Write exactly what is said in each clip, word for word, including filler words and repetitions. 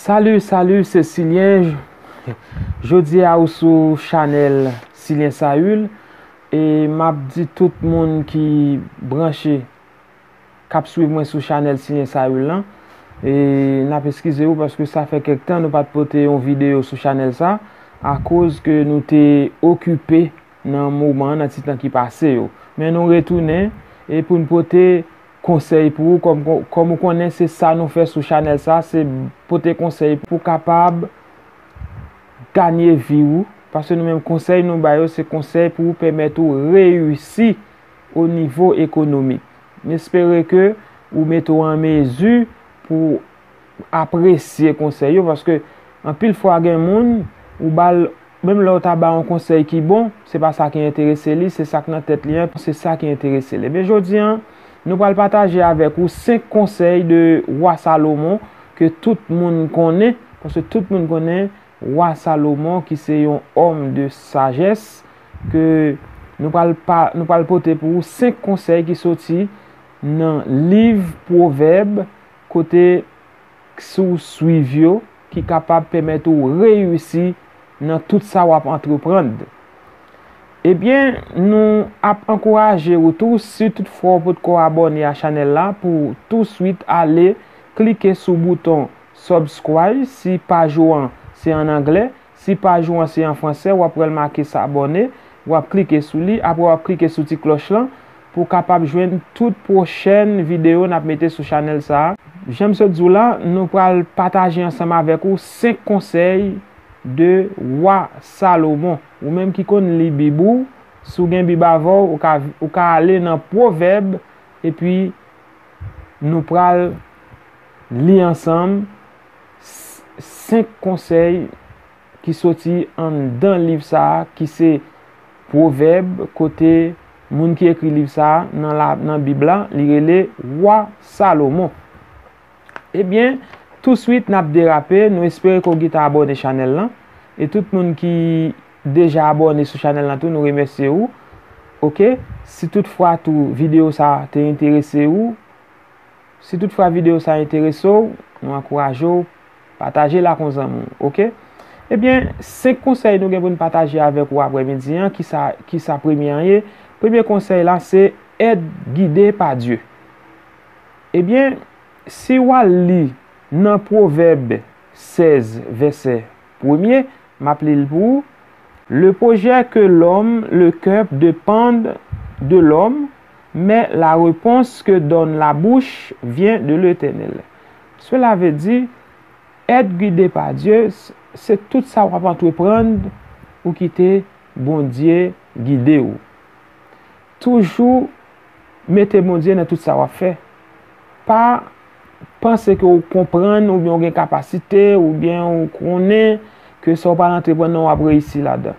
Salut, salut, se Silyen. Jodi a ou sou chanèl Silyen Saül. E m ap di tout moun ki branche, k ap swiv mwen sou chanèl Silyen Saül lan. E n ap eskize ou paske sa fè kèk tan nou pa t pote yon videyo sou chanèl sa, akoz ke nou te okipe nan moman, nan ti tan ki pase yo. Men nou retounen e pou n pote konsèy pou ou, kòm, kòm ou konnen, se sa nou fè sou chanèl sa, se pote konsèy pou w kapab ganye vi ou, paske nou menm konsèy nou ba yo, se konsèy pou pèmèt ou reyisi o nivo ekonomik. M espere ke ou mete w an mezi pou apresye konsèy yo, paske anpil fwa gen moun, ou ba l, menm lè w ta ba yon konsèy ki bon, se pa sa ki enterese li, se sa k nan tèt li an, se sa ki enterese li. Men jodi an, nou pral pataje avèk ou senk konsèy de wa Salomon ke tout moun konnen, paske tout moun konnen wa Salomon ki se yon homme de sagesse, ke nou pral pa, nou pral pote pou ou senk konsèy ki soti nan liv Pwovèb, kote si w swiv yo, ki kapab pèmèt ou reyisi nan tout sa w ap antreprann. Ebyen, nou ap ankouraje ou tou, si toutfwa w potko abòne a chanèl la, pou touswit ale klike sou bouton subscribe, si paj ou an se an anglè, si paj ou an se an fransè, w ap wè l make s'abonner, w ap klike sou li, apre w ap klike sou ti klòch lan pou w kapab jwenn tout pwochèn videyo n ap mete sou chanèl sa a. Jan m sot di w la, nou pral pataje ansanm avèk ou senk konsèy de wa Salomon. Ou menm ki konn li Bib ou, si w gen Bib avè w, ou ka, ou ka ale nan Pwovèb, epi nou pral li ansanm s-, senk konsèy ki soti anndan liv sa a, ki se Pwovèb, kote moun ki ekri liv sa a nan la, nan Bib la, li rele wa Salomon. Ebyen, touswit n ap derape, nou espere ke w gentan abòne chanèl lan. E tout moun ki deja abòne sou chanèl lan tou, nou remèsye ou. Oke? Si toutfwa tou videyo sa a te enterese ou, si toutfwa videyo sa a enterese w, nou ankouraje w, pataje l ak yon zanmi w, oke? Ebyen, senk konsèy nou gen pou n pataje avèk ou aprèmidi an, ki sa, ki sa premye an ye? Premye konsèy la se, être guidé par Dieu. Ebyen, si w al li nan Pwovèb sèz, vèsè premye, m ap li l pou ou. Le projet que l'homme, le cœur dépendent de l'homme, mais la réponse que donne la bouche vient de l'Éternel. Cela veut dire, être guidé par Dieu, se tout sa w ap antreprann, ou kite Bondye gide w. Toujou mete Bondye nan tout sa w ap fè. Pa panse ke w konprann oubyen w gen kapasite oubyen w konnen ke sa w pral antreprann nan w ap reyisi ladan.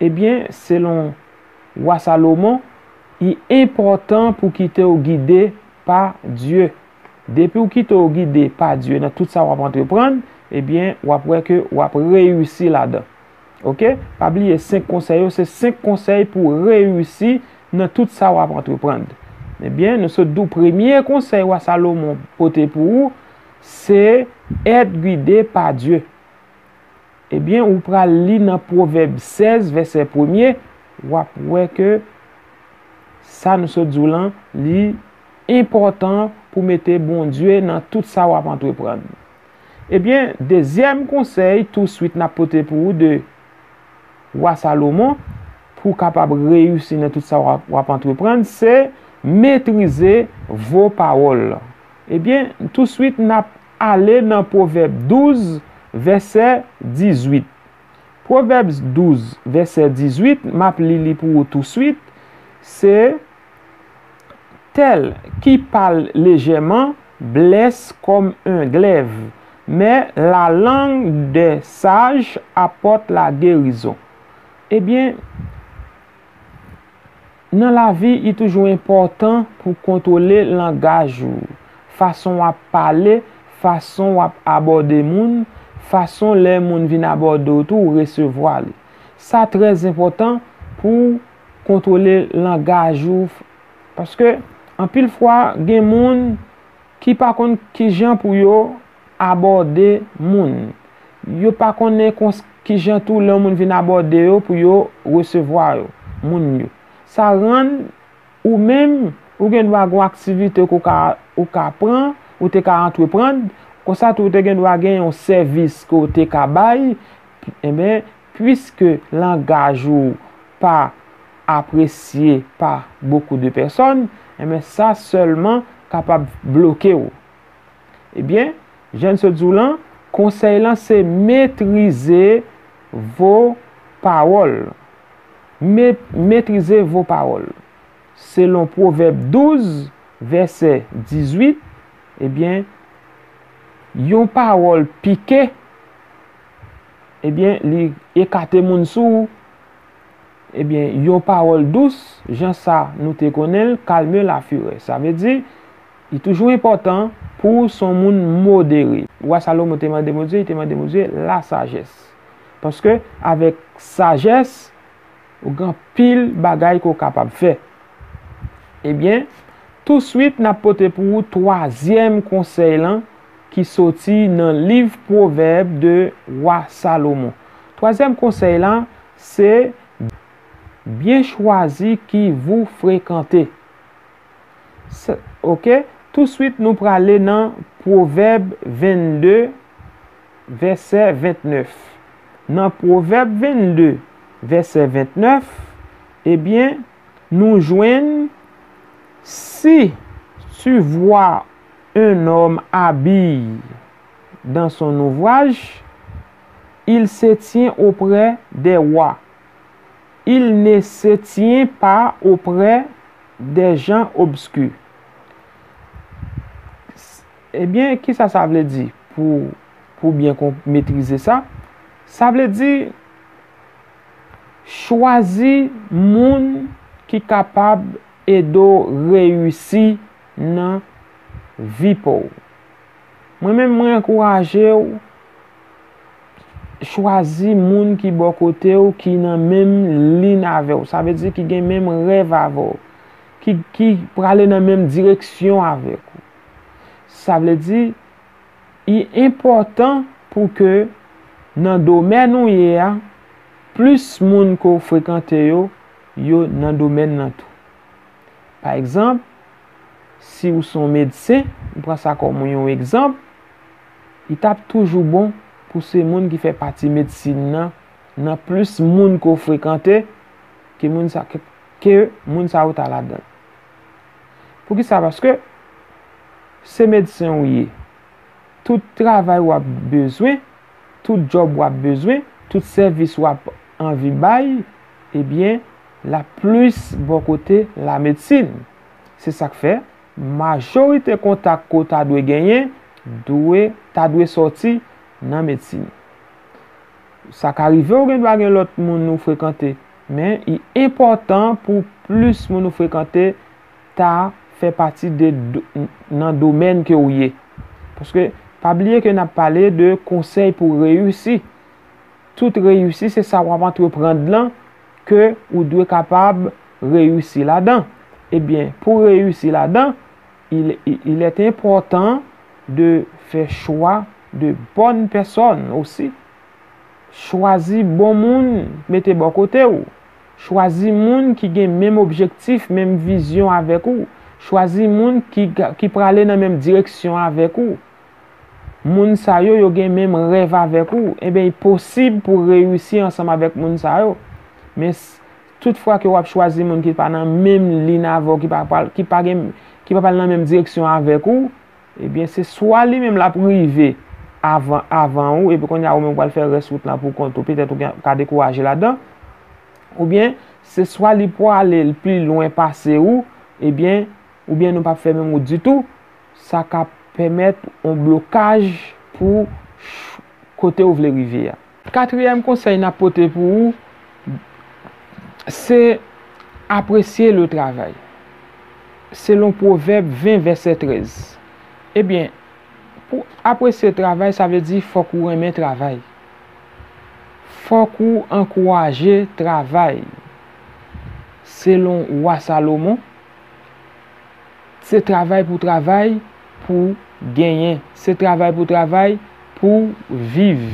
Ebyen, selon wa Salomon, li enpòtan pou kite w gide pa Dye. Depi w kite w gide pa Dye nan tout sa w ap antreprann, ebyen, w ap wè ke w ap reyisi ladan. Oke? Pa bliye, senk konsèy yo, se senk konsèy pou reyisi nan tout sa w ap antreprann. Ebyen, nou sot di w premye konsèy wa Salomon pote pou ou, se être guidé par Dieu. Ebyen, ou pral li nan Pwovèb sèz, vèsè premye, w ap wè ke sa nou sot di w lan, li enpòtan pou mete Bondye nan tout sa w ap antreprann. Ebyen, dezyèm konsèy touswit n ap pote pou ou de wa Salomon, pou w kapab reyisi nan tout sa w ap, w ap antreprann, se maîtriser vos paroles. Ebyen, touswit n ap ale nan Pwovèb douz, vèsè dizuit. Pwovèb douz, vèsè dizuit, m ap li li pou ou touswit, se, Tel qui parle légèrement blesse comme un glaive, mais la langue des sages apporte la guérison. Ebyen, nan lavi, li toujou enpòtan pou kontwole langaj ou, fason w ap pale, fason w ap abòde moun, fason lè moun vin abòde w tou, ou resevwa li. Sa trè enpòtan pou kontwole langaj ou, paske anpil fwa, gen moun ki pa konn kijan pou yo abòde moun. Yo pa konnen kons- kijan tou lè yon moun vin abòde yo pou yo resevwa yo, moun yo. Sa rann ou menm, ou gen dwa gen yon aktivite ke w ka, ou ka pran, ou te ka antreprann, konsa tou ou te gen dwa gen yon sèvis ke w te ka bay, enben, piske langaj ou pa apresye pa bokou de pèsòn, enben, sa sèlman kapab bloke w. Ebyen, jan n sot di w lan, konsèy lan se maîtriser vos paroles. Me- maîtriser vos paroles. Selon Pwovèb douz, vèsè dizuit, ebyen, yon pawòl pike, ebyen, li ekate moun sou ou. Ebyen, yon pawòl dous, jan sa nou te konnen l, calme la fureur. Sa vle di, li toujou enpòtan pou w se yon moun modere. Wa Salomon te mande Bondye, li te mande Bondye lasajès. Paske avèk sajès, ou gen anpil bagay ke w kapab fè. Ebyen, touswit n ap pote pou ou twazyèm konsèy lan ki soti nan liv Pwovèb de Wa Salomon. Twazyèm konsèy lan se byen chwazi ki vous fréquentez. Se- Oke, touswit nou prale nan Pwovèb vennde, vèsè ventnèf. Nan Pwovèb vennde, vèsè ventnèf, ebyen, nou jwenn, si tu vois un homme habile dans son ouvrage, il se tient auprès des rois. Il ne se tient pas auprès des gens obscurs. Ebyen, kisa sa vle di pou, pou byen kon- metrize sa? Sa vle di, chwazi moun ki kapab ede w reyisi nan vi pa w. Mwen menm, mwen ankouraje w chwazi moun ki bò kote w, ki nan menm liy avè w. Sa vle di ki gen menm rèv avè w, ki, ki prale nan menm direksyon avèk ou. Sa vle di, li enpòtan pou ke nan domèn ou ye a, plis moun ke w frekante yo, yo nan domèn nan tou. Pa egzanp, si w se yon medsen, m pran sa kòm yon egzanp, li t ap toujou bon pou se moun ki fè pati medsin nan, nan plis moun ke w frekante, ke moun sa, ke, ke moun sa yo ta ladan l. Poukisa? Paske se medsen w ye. Tout travay w ap bezwen, tout djòb w ap bezwen, tout sèvis w ap anvi bay, ebyen, l ap plis bò kote lamedsin. Se sa k fè, majorite kontak ke w ta dwe genyen, dwe, ta dwe sòti nan medsin. Sa ka rive w gen dwa gen lòt moun ou frekante, men li enpòtan pou plis moun ou frekante ta fè pati de do- nan domèn ke w ye. Paske, pa bliye ke n ap pale de konsèy pou reyisi. Tout reyisi, se sa w ap antreprann lan ke ou dwe kapab reyisi ladan. Ebyen, pou reyisi ladan, il, il, il est important de faire choix de bonnes personnes aussi. Chwazi bon moun mete bò kote w. Chwazi moun ki gen menm objektif, menm vizyon avèk ou. Chwazi moun ki, ga- ki prale nan menm direksyon avèk ou. Moun sa yo, yo gen menm rèv avèk ou. Ebyen, li posib pou w reyisi ansanm avèk moun sa yo. Men, s- tout fwa ke w ap chwazi moun ki pa nan menm liy avè w, ki pa, pa, ki pa gen, ki pa pral nan menm direksyon avèk ou, ebyen, se swa li menm l ap rive avan, avan ou, epi kounye a ou menm w pral fè rès wout lan pou kont ou, petèt ou gen- ka dekouraje ladan, oubyen se swa li prale l pi lwen pase ou, ebyen, oubyen nou p ap fè menm wout ditou, sa ka pèmèt yon blokaj pou ch- kote w vle rive a. Katriyèm konsèy n ap pote pou ou, se apresye le travay. Selon Pwovèb ven, vèsè trèz. Ebyen, pou apresye travay, sa vle di fòk ou renmen travay. Fòk ou ankouraje travay. Selon Wa Salomon, se travay pou travay, pou genyen. Se travay pou travay pou viv.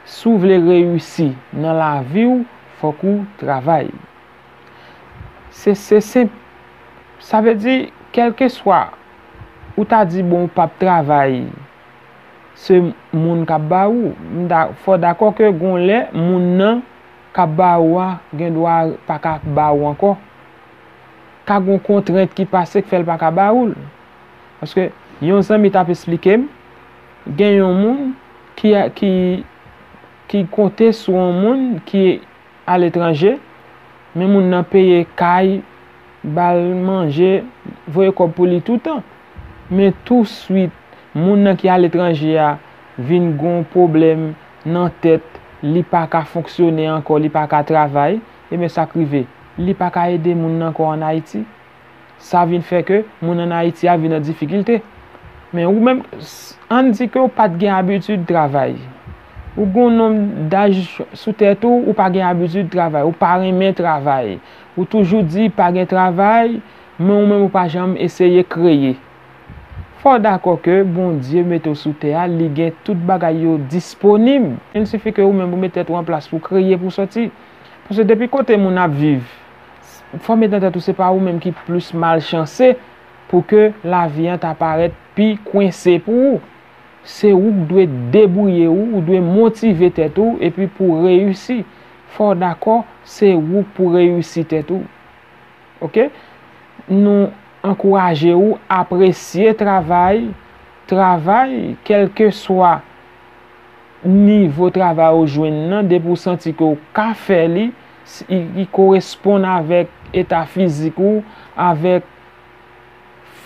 Si w vle reyisi nan lavi w, fòk ou travay. Se, se senp. Sa vle di, kèlkeswa ou ta di, bon, ou p ap travay, se moun k ap ba ou. M da-, fò w dakò ke gon lè, moun nan k ap ba ou a, gen dwa pa ka ba ou ankò. Ka gon kontrent ki pase k fè l pa ka ba ou l. Paske yon zanmi t ap esplike m, gen yon moun ki, ki, ki konte sou yon moun ki aletranje, men moun nan peye kay, ba l manje, voye kòb pou li toutan. Men touswit, moun nan ki aletranje a vin gon pwoblèm nan tèt, li pa ka fonksyone ankò, li pa ka travay, ebyen sa k rive, li pa ka ede moun nan ankò ann Ayiti. Sa vin fè ke moun ann Ayiti a vin an difikilte. Men ou menm, s-, ann di ke w pa t gen abitid travay. Ou gen yon nonm daj sou tèt ou, ou pa gen abitid travay, ou pa renmen travay. Ou toujou di pa gen travay, men ou menm ou pa janm eseye kreye. Fò w dakò ke Bondye mete w sou tè a, li gen tout bagay yo disponib. Il sifi ke ou menm ou met tèt ou an plas pou w kreye, pou w sòti. Paske depi kote moun ap viv, fò w met nan tèt ou se pa ou menm ki plis malchanse pou ke lavi an ta parèt pi kwense pou ou. Se ou k dwe debouye ou, ou dwe motive tèt ou, epi pou w reyisi. Fò w dakò, se ou k pou reyisi tèt ou. Oke? Nou ankouraje ou apresye travay, travay, kèlkeswa nivo travay ou jwenn nan, depi w santi ke w ka fè li, s-, i, i koresponn avèk eta fizik ou, avèk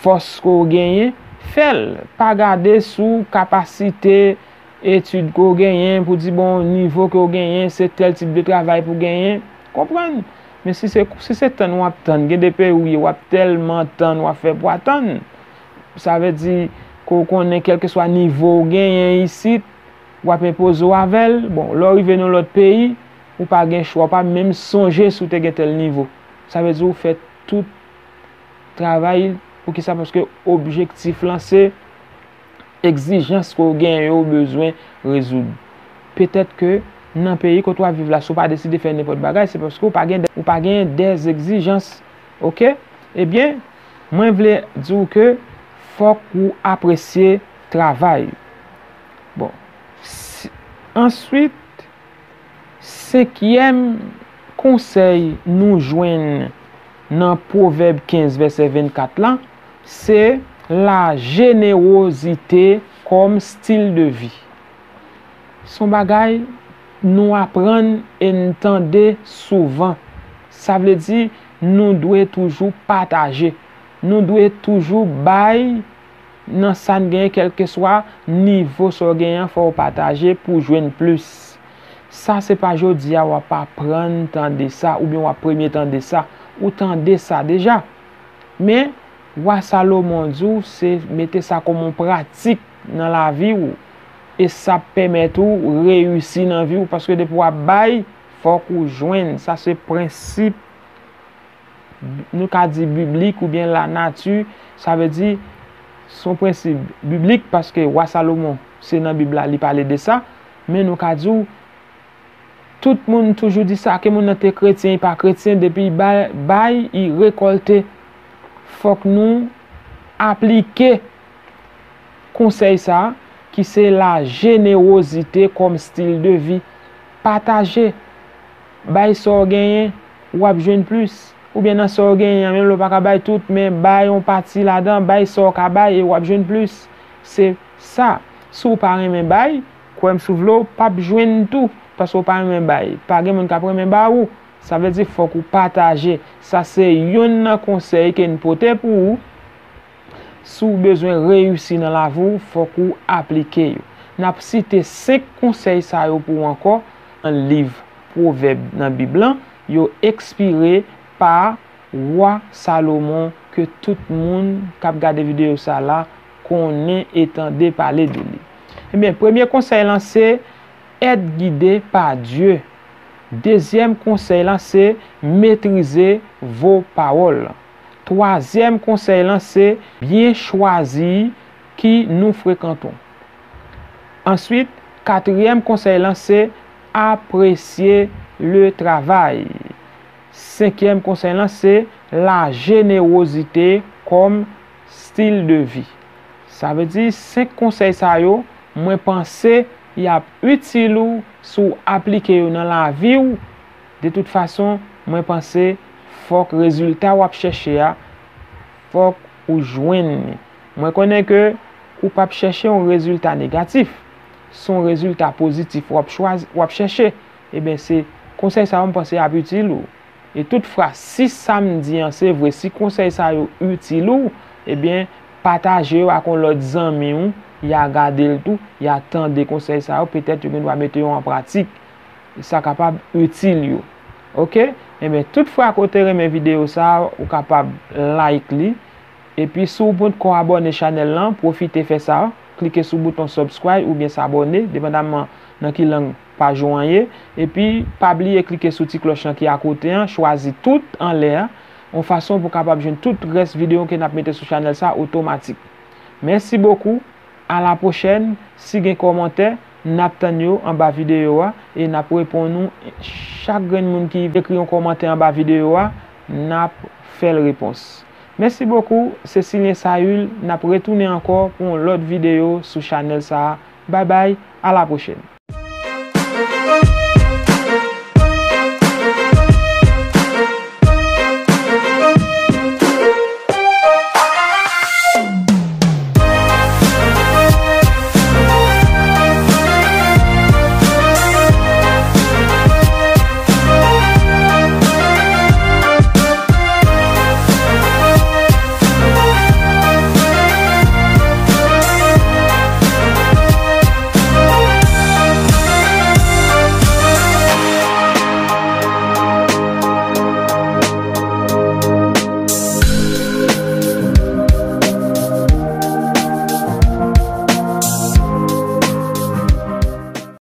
fòs ke w genyen, fè l. Pa gade sou kapasite etid ke w genyen pou di, bon, nivo ke w genyen, se tèl tip de travay pou w genyen. Konprann? Men si se, si se tann w ap tann, gen de peyi w ye, w ap tèlman tann, w ap fè bwa tann. Sa vle di ke w konnen kèlkeswa nivo w genyen isit, w ap enpoze w avè l. Bon, lè w rive nan lòt peyi, ou pa gen chwa, w pa menm sonje si w te gen tèl nivo. Sa vle di w fè tout travay. Poukisa? Paske objektif lan se egzijans ke w genyen yo ou bezwen rezoud. Petèt ke nan peyi kote w ap viv la, si w pa deside fè nenpòt bagay, se paske w pa gen, ou pa gen dèzegzijans. Oke? Ebyen, mwen vle di w ke fòk ou apresye travay. Bon, si, answit, senkyèm konsèy nou jwenn nan Pwovèb kenz vèsè vennkat la, se lajenewozite kòm stil de vi. Se yon bagay nou aprann e n tande souvan. Sa vle di, nou dwe toujou pataje. Nou dwe toujou bay nan sa n genyen, kèlkeswa nivo sa w genyen an, fò w pataje pou w jwenn plis. Sa se pa jodi a w ap aprann tande sa, oubyen w ap premye tande sa. Ou tande sa deja. Men, wa Salomon di w se mete sa kòm yon pratik nan lavi w. E sa ap pèmèt ou reyisi nan vi w, paske depi w ap bay, fòk ou jwenn. Sa se prensip, nou ka di biblik oubyen lanati, sa vle di, se yon prensip biblik, paske wa Salomon, se nan Bib la, li pale de sa, men nou ka di w, tout moun toujou di sa, ke moun nan te kretyen, li pa kretyen, depi li bay, bay, li rekòlte. Fòk nou aplike konsèy sa a, ki se lajenewozite kòm stil de vi. Pataje. Bay sa w genyen, w ap jwenn plis. Oubyen nan sa w genyen an, menm lè w pa ka bay tout, men bay yon pati ladan, bay sa w ka bay e w ap jwenn plis. Se sa. Si w pa renmen bay, kwè m si w vle, w p ap jwenn tou, paske w pa renmen bay. Pa gen moun k ap renmen ba ou. Sa vle di fòk ou pataje. Sa se youn nan konsèy ke n pote pou ou. Si w bezwen reyisi nan lavi w, fòk ou aplike yo. N ap site senk konsèy sa yo pou w ankò nan liv Pwovèb nan Bib lan. Yo enspire pa wa Salomon ke tout moun k ap gade videyo sa la konnen e tande pale de li. Ebyen, premye konsèy lan se, être guidé par Dieu. Dezyèm konsèy lan se, maîtriser vos paroles. Twazyèm konsèy lan se, byen chwazi ki nou frekante. Answit, katriyèm konsèy lan se apresye le travay. Senkyèm konsèy lan se la jenerozite kòm stil de vi. Sa vle di, senk konsèy sa yo, mwen panse y ap itil ou si w aplike yo nan lavi w. De tout fason, mwen panse fòk rezilta w ap chèche a, fòk ou jwenn li. Mwen konnen ke ou p ap chèche yon rezilta negatif. Se yon rezilta pozitif w ap chwazi, w ap chèche. Ebyen, se konsèy sa yo m panse ap itil ou. E toutfwa, si sa m di an se vre, si konsèy sa yo itil ou, ebyen, pataje yo ak yon lòt zanmi w, y a gade l tou, y a tande konsèy sa yo, petèt yo gendwa mete yo an pratik. Sa kapab itil yo. Oke? Ebyen, toutfwa ke w te renmen videyo sa a, ou kapab like li. Epi, si w potko abòne chanèl lan, pwofite fè sa. Klike sou bouton subscribe oubyen s'abonner, depandamman nan ki lang paj ou an ye. Epi, pa bliye klike sou ti klòch lan ki akote an, chwazi tout anlè a, yon fason pou w kapab jwenn tout rès videyo ke n ap mete sou chanèl sa otomatik. Mèsi bokou. A la pwochèn, si gen kòmantè, n ap tann yo anba videyo a e n ap reponn ou. Chak grenn moun ki ekri yon kòmantè anba videyo a, n ap fè l repons. Mèsi bokou, se Silyen Sayil, n ap retounen ankò pou yon lòt videyo sou chanèl sa a. Bay bay, a la pwochèn.